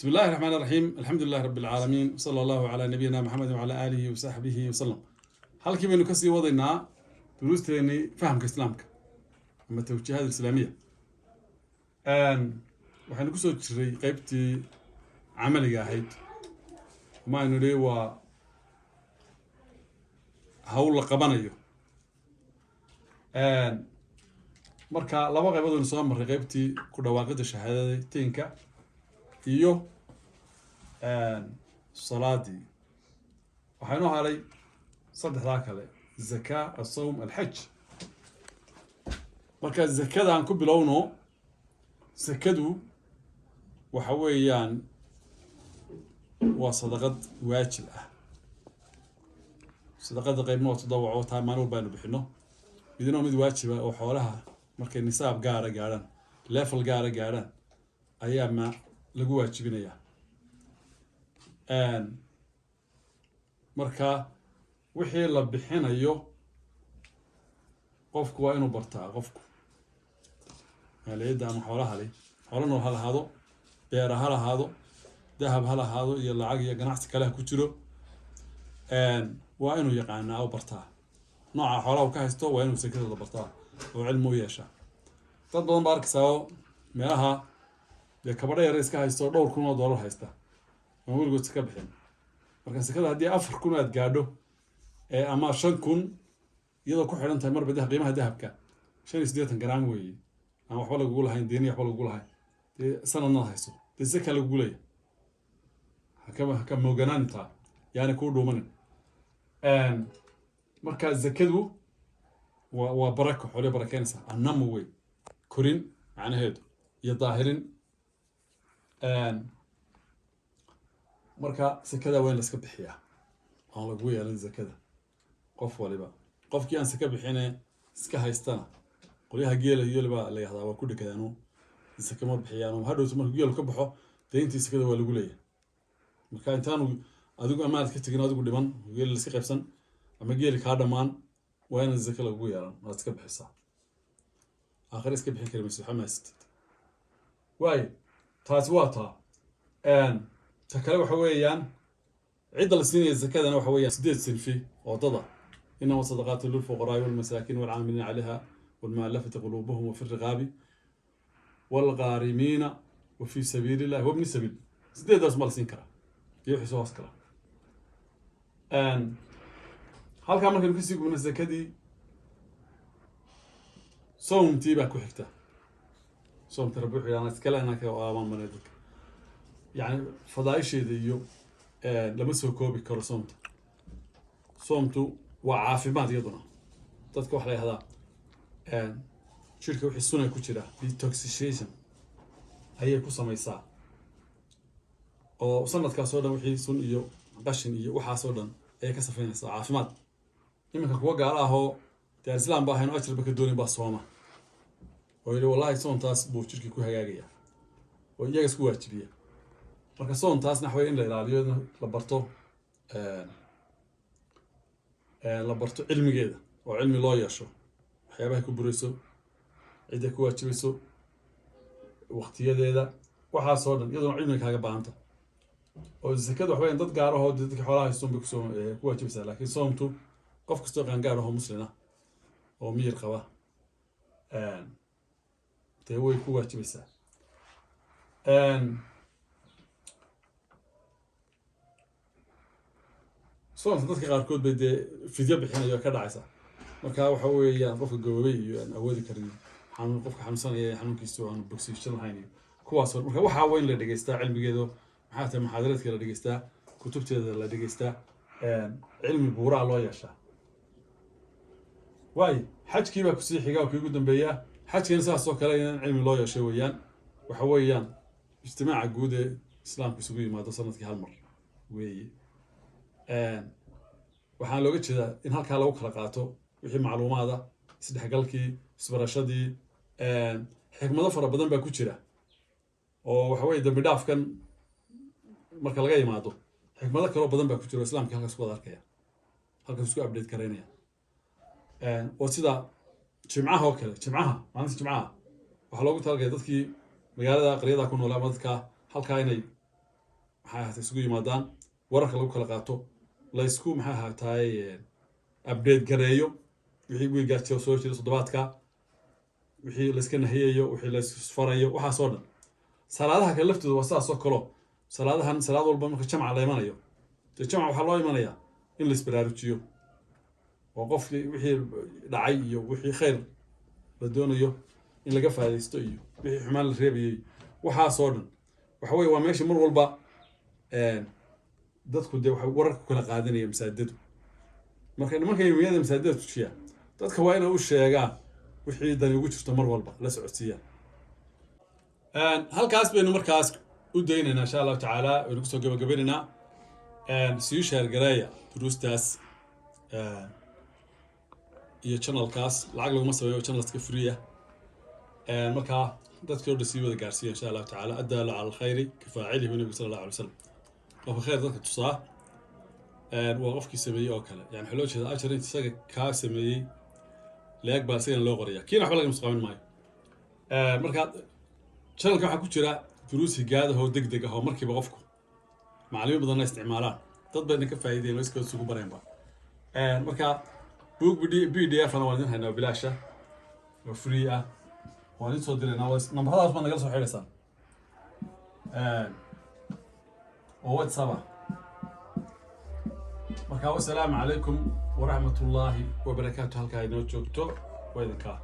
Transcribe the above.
بسم الله الرحمن الرحيم، الحمد لله رب العالمين، وصلى الله على نبينا محمد وعلى آله وصحبه وسلم. Halkii baynu kasii wadaynaa duruusteennii fahamka islaamka ama tawjiihaad islaamiya. Waxaynu kusoo jiray qeybtii camaliga ahayd, ama aynu nihi waa hawl la qabanayo. Marka laba qaybood aynu soo marray: qeybtii ku dhawaaqida shahaadateynka iyo salaadii. Waxaynu halay saddexdaa kale: zaka, asawm, alxaj. Marka zakada aan ku bilowno. Zakadu waxa weeyaan waa sadaqad waajib ah. Sadaqada qeybna waa tadawuc oo taa maalin walba aynu bixino, midna waa mid waajiba oo xoolaha markay nisaab gaara gaadhaan, level gaara gaadhaan, ayaa ma lagu waajibinayaa. Marka wixii la bixinayo qofku waa inuu bartaa. Qofku maaliyadda ama xoolaha leh, xoolo nool ha lahaado, beera ha lahaado, dahab ha lahaado iyo lacag iyo ganacsi kale ha ku jiro, waa inuu yaqaanaa oo bartaa nooca xoolaha uu ka haysto. Waa inuu sakadooda bartaa oo cilmi u yeeshaa. Dad badan baa arkaysaa oo meelaha dee kabadho yar iska haysto oo dhowr kun oo dollar haysta aan weligood saka bixin. Marka sakada haddii 4,000 aad gaadho ama 5,000, iyadoo ku xidhan tahay marba qiimaha dahabka, 85 garaam weeye, aan waxba lagugu lahayn, deeni waxba lagugu lahayn, dee sanadnaad hayso, dee saka lagugu leeyahay. Haka mooganaanintaa, yaani kuu dhuumanin. Marka zakadu waa barako, xoolay barakeynaysaa, annamu wey, korin macnaheedu iyo daahirin. Marka sakada waa in la iska bixiyaa, aan lagu yeelan zakada qof waliba. Qofkii aan saka bixine iska haystana, qolyaha geela iyo baa la yahdaa waa ku dhekadaanu, saka ma bixiyaan. Hadhowto markuu geelu ka baxo, deyntii sakada waa lagu leeyahay. Marka intaanu adigu amaanad ka tegin, adigu dhiman, geeli la iska qaybsan ama geeli kaa dhammaan, waa inaan zaka lagugu yeelan, waad iska bixisaa. Aakhire iska bixin kari maysid, waxba ma haysatid. Waayo, taasi waa taa. Ta kale waxa weeyaan cidda la siinaya zakadana waxa weeyaan sideed sinfi oo dada: إنما الصدقات للفقراء والمساكين والعاملين عليها والمؤلفة قلوبهم وفي الرقاب والغارمين وفي سبيل الله وابن السبيل. Sideedaas ma la siin karaa iyo wixii soo hoos kala. Halkaa markaynu kasii gubno zakadii, soomtii baa ku xigta. Soomta Rabbi wuxuu yidhahdaa iskale anaka aabaan maray dadka, yacni fadaaisheeda iyo lama soo koobi karo. Soomta, soomtu waa caafimaad iyaduna. Dadka waxa la yihahdaa jirka wixii suna ku jira detoxification ayay ku samaysaa, oo sanadkaas oo dhan wixii sun iyo qashin iyo waxaas oo dhan ayay ka safaynaysaa, caafimaad. Iminka kuwa gaalo ahoo dee aan islaam ba ahayn oo ajarba ka doonin baa sooma oo yidhi: "Wallahi, soontaas buu jirkii ku hagaagaya," oo iyaga isku waajibiya. Marka soontaasna waxa wey in la ilaaliyo, in la barto, la barto cilmigeeda oo cilmi loo yeesho, waxyaabahay ku burayso, cidday ku waajibayso, waqtiyadeeda, waxaasoo dhan iyaduna cilmiga kaaga baahanta. Oo zakada waxa weyan dad gaar ahoo dee dadka xoolaha haystoon bay kusoo ku waajibaysaa, laakiin soomtu qof kastoo qaangaar ahoo muslin ah oo miyir qaba dee way ku waajibaysaa. Soonta dadka qaarkood bay dee fidyo bixinayo ka dhacaysa. Marka waxa weeyaan qofka gaboobay iyo aan awoodi karin, xanuun, qofka xanuunsanaya, xanuunkiisu aanu bogsiishan lahayn iyo kuwaas. Marka waxaa weyn la dhegeystaa cilmigeedu, maxaa tahay, muxaadaraadka la dhegeystaa, kutubteeda la dhegeystaa, cilmi buuraa loo yeeshaa. Waayo, xajkii baa kusii xiga oo kii ugu dambeeya. Xajkina saas oo kale in cilmi loo yeesho weeyaan. Waxa weeyaan ijtimaaca guud ee islaamku isugu yimaado sanadkii hal mar weeye. Waxaan looga jeedaa in halkaa lagu kala qaato wixii macluumaada, isdhexgalkii, isbarashadii, xikmado fara badan baa ku jira. Oo waxa weye dambi dhaafkan marka laga yimaado, xikmado kaloo badan baa ku jira oo islaamka halkaas ku wada arkaya, halkaas isku update garaynaya. Oo sida jimcaha oo kale, jimcaha, maalinta jimcaha waxaa loogu talagalay dadkii magaalada qaryada ku nool ama dadka halkaa inay Maxay ahaatay, isugu yimaadaan, wararka lagu kala qaato, la isku, maxay ahaataay, update gareeyo wixii wiigaas soo jira, toddobaadka, wixii layska nahiyayo, wixii laysfarayo, waxaas oo dhan. Salaadaha kale laftooda waa sidaas oo kaleo. Salaadahan, salaad walba marka jamca la imanayo, dee jamca waxaa loo imanayaa in la isbaraarujiyo oo qofkii wixii dhacay iyo wixii khayr la doonayo in laga faa'idaysto iyo wixii xumaan la reebayay, waxaasoo dhan. Waxa weye, waa meesha mar walba dadku dee waxay wararka kala qaadanaya masaajidadu. Marka nimanka imamiyada masaajidada tujiya dadka waa inay u sheegaan wixii dani ugu jirto, mar walba la socodsiiyaan. Halkaas baynu markaas u daynaynaa, insha Allahu tacaala, waynu kusoo gabagabeynaynaa. Sii share gareeya duruustaas iyo channelkaas. Lacag laguma sameeyo, channelska free ah. Markaa dadkii o dhan sii wada gaarsiiya, insha Allahu tacaala. الدال على الخير كفاعله, nabigu sala Allahu alay wasalam. Qofka khayr dadka tusaa waa qofkii sameeyey oo kale. Yani waxaa loo jeeda ajar inta isaga kaa sameeyey leeg baa isagana loo qoraya, kiina waxba laga musqaamin maayo. Marka channelka waxaa ku jira duruus higaadahoo deg deg ah oo markiiba qofku, macallimiin badanna isticmaalaan, dad bayna ka faa'iideen oo iskood isugu bareenba. Marka book PDF ana waan idin haynaa oo bilaasha oo free ah, waan idin soo diraynaa. Nambaradaas baad nagala soo xidhaysaan oo WhatsApp ah. Marka wasalaamu calaykum waraxmat ullaahi wabarakaatu. Halkaa inoo joogto waa idinkaa.